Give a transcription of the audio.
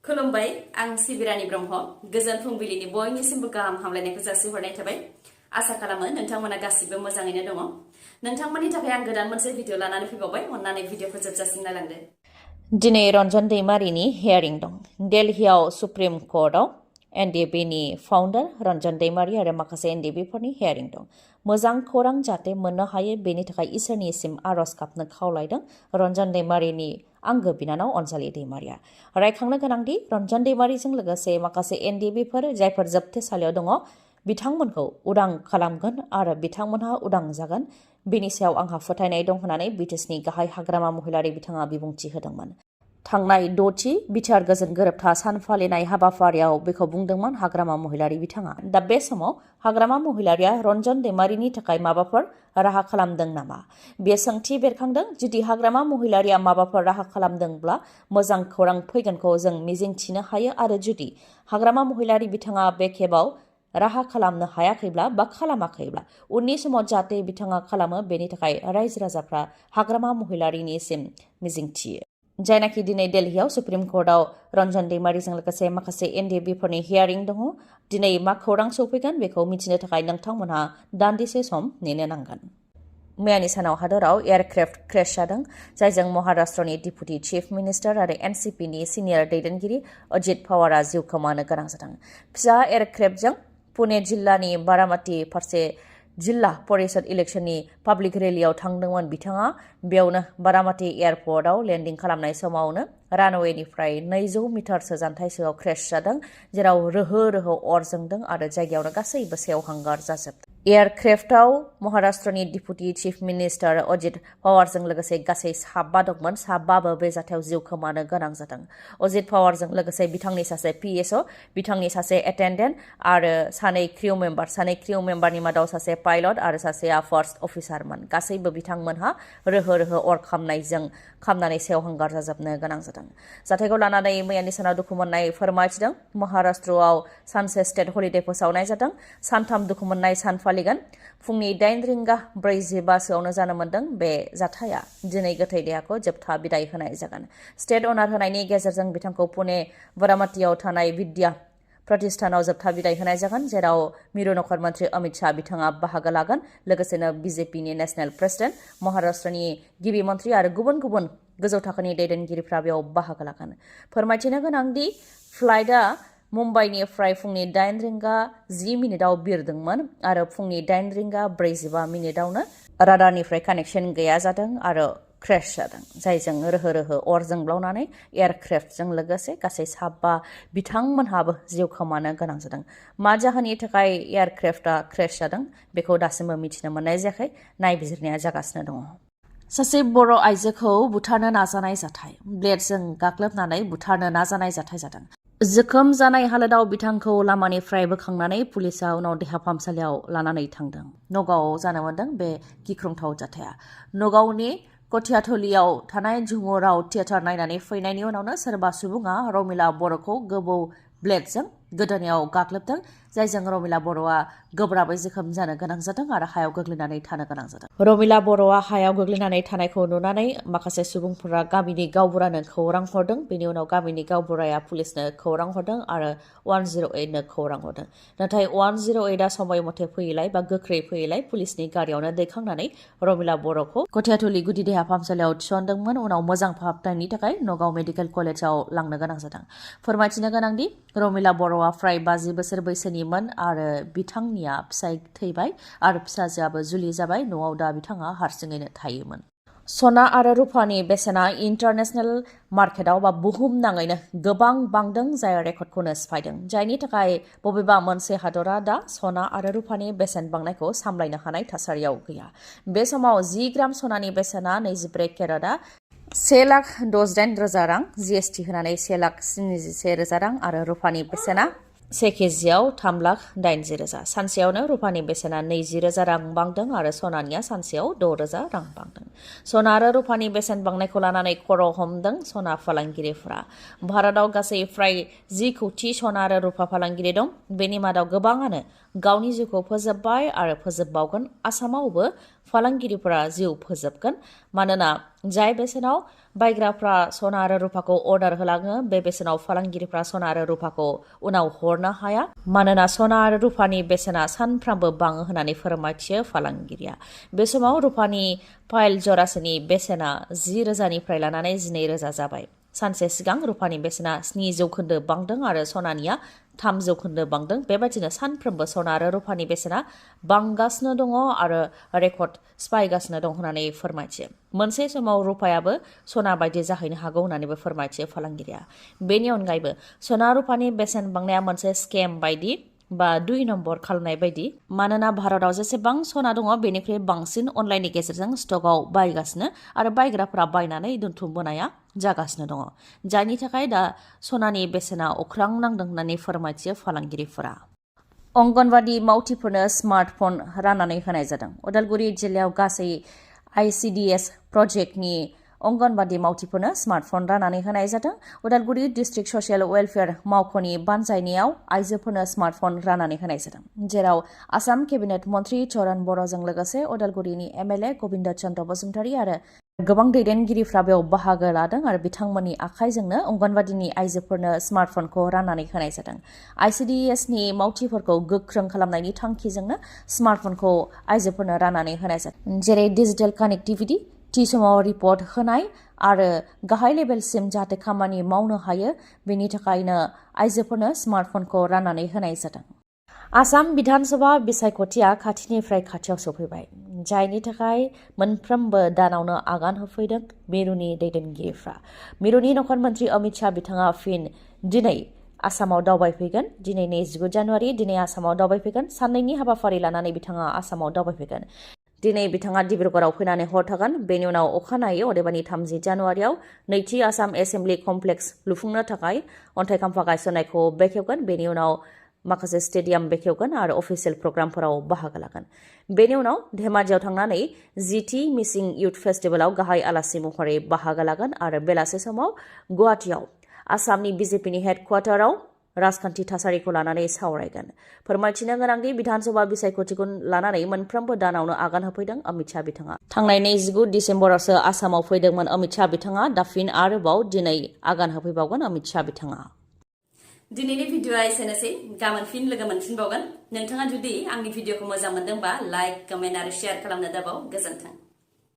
खुलुमबाय आं सिबिरानि ब्रह्म गोजोन फुंबिलिनि बयनिसिमबो गाहाम हामलायनायखौ जासिहरनाय थाबाय आसा खालामो नोंथांमोना गासिबो मोजाङैनो दङ नोंथांमोननि थाखाय आं गोदान मोनसे भिडिअ लानानै फैबावबाय अन्नानै भिडिअखौ जोबजासिम नायलांदो दिनै रन्जन दैमारिनि हियारिं दं दिल्लीआव सुप्रिम कर्टआव एनडिएबिनि फाउन्डार रन्जन दैमारि आरो माखासे एनडिएबिफोरनि हियारिं दं मोजां खौरां जाहाथे मोननो हायो बेनि थाखाय इसोरनिसिम आरज गाबनो खावलायदों रन्जन दैमारिनि आंगो बिनानाव अनजालि दैमारिया रायखांनो गोनांदि रन्जन दैमारिजों लोगोसे माखासे एनडिएबिफोर जायफोर जोबथेसालियाव दङ बिथांमोनखौ उदां खालामगोन आरो बिथांमोनहा उदां जागोन बेनि सायाव आंहा फोथायनाय दं होननानै बिटिसिनि गाहाय हाग्रामा महिलारि बिथाङा बिबुंथि होदोंमोन थांनाय द'थि बिटिआर गोजोन गोरोबथा सान फालिनाय हाबाफारियाव बेखौ बुंदोंमोन हाग्रामा महिलारि बिथाङा दा बे समाव हाग्रामा महिलारिया रन्जन दैमारिनि थाखाय माबाफोर राहा खालामदों नामा बे सोंथि बेरखांदों जुदि हाग्रामा महिलारिया माबाफोर राहा खालामदोंब्ला मोजां खौरां फैगोनखौ जों मिजिंथिनो हायो आरो जुदि हाग्रामा महिलारि बिथाङा बे खेबाव राहा खालामनो हायाखैब्ला बा खालामाखैब्ला उननि समाव जाहाथे बिथाङा खालामो बेनि थाखाय रायजो राजाफ्रा हाग्रामा महिलारिनिसिम मिजिंथियो जायनाखि दिनै दिल्लीआव सुप्रिम कर्टआव रन्जन दैमारिजों लोगोसे माखासे एनडिएबिफोरनि हियारिं दङ दिनै मा खौरां सौफैगोन बेखौ मिथिनो थाखाय नोंथांमोनहा दान्दिसे सम नेनो नांगोन मैयानि सानाव हादराव एयारक्राफ्ट क्रेश जादों जायजों महाराष्ट्रनि डिपुटि चिफ मिनिस्टार आरो एनसिपिनि सिनियर दैदेनगिरि अजित पावारा जिउ खोमानो गोनां जादों फिसा एयारक्राफ्टजों पुणे जिल्लानि बारामती फारसे जिल्ला परिषद इलेक्शननि पाब्लिक रेलियाव थांदोंमोन बिथाङा बेयावनो बारामती एयारपर्टआव लेन्डिं खालामनाय समावनो रानवेनिफ्राय 200 मिटारसो जानथायसोआव क्रेश जादों जेराव रोहो रोहो अर जोंदों आरो जायगायावनो गासैबो सेवहांगार जाजोबदों एयारक्राफ्टआव महाराष्ट्रनि डिपुटि चिफ मिनिस्टार अजित पावारजों लोगोसे गासै 7 दंमोन 7 बे जाथायाव जिउ खोमानो गोनां जादों अजित पावारजों लोगोसे बिथांनि सासे पिएसअ बिथांनि सासे एटेन्डेन्ट आरो सानै क्रिउ मेम्बारनि मादाव सासे पाइलट आरो सासेया फार्स्ट अफिसारमोन गासैबो बिथांमोनहा रोहो रोहो अर खामनानै सेवहांगार जाजोबनो गोनां जादों जाथायखौ लानानै मैयानि सानाव दुखु मोननाय फोरमायथिदों महाराष्ट्रआव सानसे स्टेट हलिडे फोसावनाय जादों सानथाम दुखु मोननाय सान फालिगोन फुंनि 8:45 जानो मोन्दों बे जाथाया दिनै गोथै देहाखौ जोबथा बिदाय होनाय जागोन स्टेट अनार होनायनि गेजेरजों बिथांखौ पुणे बारामतीयाव थानाय विद्या प्रतिष्ठानाव जोबथा बिदाय होनाय जागोन जेराव मिरु नखर मन्त्रि अमित शाह बिथाङा बाहागो लागोन लोगोसेनो बिजेपिनि नेशनेल प्रेसिडेन्ट महाराष्ट्रनि गिबि मन्त्रि आरो गुबुन गुबुन गोजौ थाखोनि दैदेनगिरिफ्रा बेयाव बाहागो लागोन फोरमायथिनो गोनांदि फ्लाइटआ मुम्बाइनिफ्राय फुंनि 8:10 बिरदोंमोन आरो फुंनि 8:45 राडारनिफ्राय कानेक्सन गैया जादों आरो क्रेश जादों जायजों रोहो रोहो अर जोंब्लावनानै एयारक्राफ्टजों लोगोसे गासै 7 बिथांमोनहाबो जिउ खोमानो गोनां जादों मा जाहोननि थाखाय एयारक्राफ्टआ क्रेश जादों बेखौ दासिमबो मिथिनो मोननाय जायाखै नायबिजिरनाया जागासिनो दङ सासे बर' आइजोखौ बुथारनो नाजानाय जाथाय ब्लेडजों गाग्लोबनानै बुथारनो नाजानाय जाथाय जादों जोखोम जानाय हालोदाव बिथांखौ लामानिफ्राय बोखांनानै पुलिसा उनाव देहा फाहामसालियाव लानानै थांदों नगावआव जानो मोन्दों बे गिख्रंथाव जाथाया नगावनि कथियाथलियाव थानाय झुमुराव थियेटार नायनानै फैनायनि उनावनो सोरबा सुबुङा रमिला बर'खौ गोबौ ब्लेडजों गोदोनायाव गाग्लोबदों जायजों रमिला बर'आ गोब्राबै जोखोम जानो गोनां जादों आरो हायाव गोग्लैनानै थानो गोनां जादों रमिला बर'आ हायाव गोग्लैनानै थानायखौ नुनानै माखासे सुबुंफोरा गामिनि गावबुरानो खौरां हरदों बेनि उनाव गामिनि गावबुराया पुलिसनो खौरां हरदों आरो 108 नो खौरां हरदों नाथाय 108आ समय मथे फैयैलाय बा गोख्रै फैयैलाय पुलिसनि गारियावनो दैखांनानै रमिला बर'खौ कथियाथलि गुदि देहा फाहामसालियाव थिसनदोंमोन उनाव मोजां फाहामथायनि थाखाय नगाव मेडिकेल कलेजाव लांनो गोनां जादों फोरमायथिनो गोनांदि रमिला बर'आ फ्राय 50 बोसोर बैसोनिमोन आरो बिथांनिया फिसाय थैबाय आरो फिसाजोआबो जुलि जाबाय न'आव दा बिथाङा हारसिङैनो थायोमोन सना आरो रुफानि बेसेना इन्टारनेशनेल मार्केटआव बा बुहुमनाङैनो गोबां बांदों जाय रेकर्डखौनो सिफायदों जायनि थाखाय बबेबा मोनसे हादरा दा सना आरो रुफानि बेसेन बांनायखौ सामलायनो हानाय थासारियाव गैया बे समाव 10 ग्राम सनानि बेसेना 24 केरेटआ 1,68,000 रां जीएसटी होनानै 1,71,000 रां आरो रुफानि बेसेना 1 केजिआव 3,80,000 सानसेयावनो रुफानि बेसेना 20,000 रां बांदों आरो सनानिया सानसेयाव 6,000 रां बांदों सना आरो रुफानि बेसेन बांनायखौ लानानै खर' हमदों सना फालांगिरिफोरा भारताव गासै फ्राय 10 कौटि सना आरो रुफा फालांगिरि दं बेनि मादाव गोबाङानो गावनि जिउखौ फोजोबबाय आरो फोजोबबावगोन आसामावबो फालांगिरिफोरा जिउ फोजोबगोन मानोना जाय बेसेनाव बायग्राफ्रा सना आरो रुफाखौ अर्डार होलाङो बे बेसेनाव फालांगिरिफ्रा सना आरो रुफाखौ उनाव हरनो हाया मानोना सना आरो रुफानि बेसेना सानफ्रामबो बाङो होननानै फोरमायथियो फालांगिरिया। बे समाव रुफानि फाइल जरासेनि बेसेना 10,000निफ्राय लानानै 12,000 जाबाय। सानसे सिगां रुफानि बेसेना 7% बांदों आरो सनानिया 3% बांदों। बेबायदिनो सानफ्रोमबो सना आरो रुफानि बेसेना बांगासिनो दङ आरो रेकर्ड सिफायगासिनो दं होननानै फोरमायथियो। मोनसे समाव रुपायाबो सना बायदि जाहैनो हागौ होननानैबो फोरमायथियो फालांगिरिया। बेनि अनगायैबो सना रुपानि बेसेन बांनाया मोनसे स्केम बायदि बा 2 नम्बर खालामनाय बायदि मानोना भारताव जेसेबां सना दङ बेनिख्रुइ बांसिन अनलाइननि गेजेरजों स्टकआव बायगासिनो आरो बायग्राफोरा बायनानै दोनथुमबोनाया जागासिनो दङ जायनि थाखाय दा सनानि बेसेना अख्रां नांदों होननानै फोरमायथियो फालांगिरिफोरा। अंगनवाडी मावथिफोरनो स्मार्टफन राननानै होनाय जादों। उदालगुरि जिल्लायाव गासै ICDS प्रजेक्टनि अंगनवाडी मावथिफोरनो स्मार्टफन राननानै होनाय जादों। उदालगुरि डिस्ट्रिक्ट ससियेल वेलफेयार मावख'नि बानजायनायाव आइजोफोरनो स्मार्टफन राननानै होनाय जादों जेराव आसाम केबिनेट मन्त्रि चरण बर'जों लोगोसे उदालगुरिनि MLA गबिन्द चन्द्र बसुमतारी आरो गोबां दैदेनगिरिफ्रा बेयाव बाहागो लादों आरो बिथांमोननि आखाइजोंनो अंगनवाडीनि आइजोफोरनो स्मार्टफनखौ राननानै होनाय जादों। ICDSनि मावथिफोरखौ गोख्रों खालामनायनि थांखिजोंनो स्मार्टफनखौ आइजोफोरनो राननानै होनाय जादों जेरै डिजिटेल कानेक्टिभिटि थि समाव रिपर्ट होनाय आरो गाहाय लेभेलसिम जाहाथे खामानि मावनो हायो बेनि थाखायनो आइजोफोरनो स्मार्टफनखौ राननानै होनाय जादों। आसाम बिधानसभा बिसायख'थिया खाथिनिफ्राय खाथियाव सफैबाय जायनि थाखाय मोनफ्रोमबो दानावनो आगान होफैदों मिरुनि दैदेनगिरिफ्रा। मिरुनि नखर मन्त्रि अमित शाह बिथाङा फिन दिनै आसामाव दावबायफैगोन। दिनै 29 जानुवारि दिनै आसामाव दावबायफैगोन। साननैनि हाबाफारि लानानै बिथाङा आसामाव दावबायफैगोन। दिनै बिथाङा डिब्रुगड़आव फैनानै हर थागोन। बेनि उनाव अखानायै अदेबानि 30 जानुवारियाव नैथि आसाम एसेम्बलि कमप्लेक्स लुफुंनो थाखाय अन्थाइ खाम्फा गायसननायखौ बेखेवगोन। बेनि उनाव माखासे स्टेडियाम बेखेवगोन आरो अफिसियेल प्रग्रामफोराव बाहागो लागोन। बेनि उनाव धेमाजियाव थांनानै जिथि मिसिं इउथ फेस्टिभेलाव गाहाय आलासि महरै बाहागो लागोन आरो बेलासे समाव गुवाहाटीआव आसामनि बिजेपिनि हेडक्वार्टाराव राजखान्थि थासारिखौ लानानै सावरायगोन। फोरमायथिनो गोनांदि बिधानसभा बिसायख'थिखौ लानानै मोनफ्रोमबो दानावनो आगान होफैदों अमित शाह बिथाङा। थांनाय 29 डिसेम्बरावसो आसामाव फैदोंमोन अमित शाह बिथाङा। दा फिन आरोबाव दिनै आगान होफैबावगोन अमित शाह बिथाङा। दिनैनि भिडिअआ एसेनोसै। गाबोन फिन लोगो मोनफिनबावगोन। नोंथाङा जुदि आंनि भिडिअखौ मोजां मोनदोंबा लाइक, कमेन्ट आरो शेयार खालामनो दाबाव। गोजोन्थों।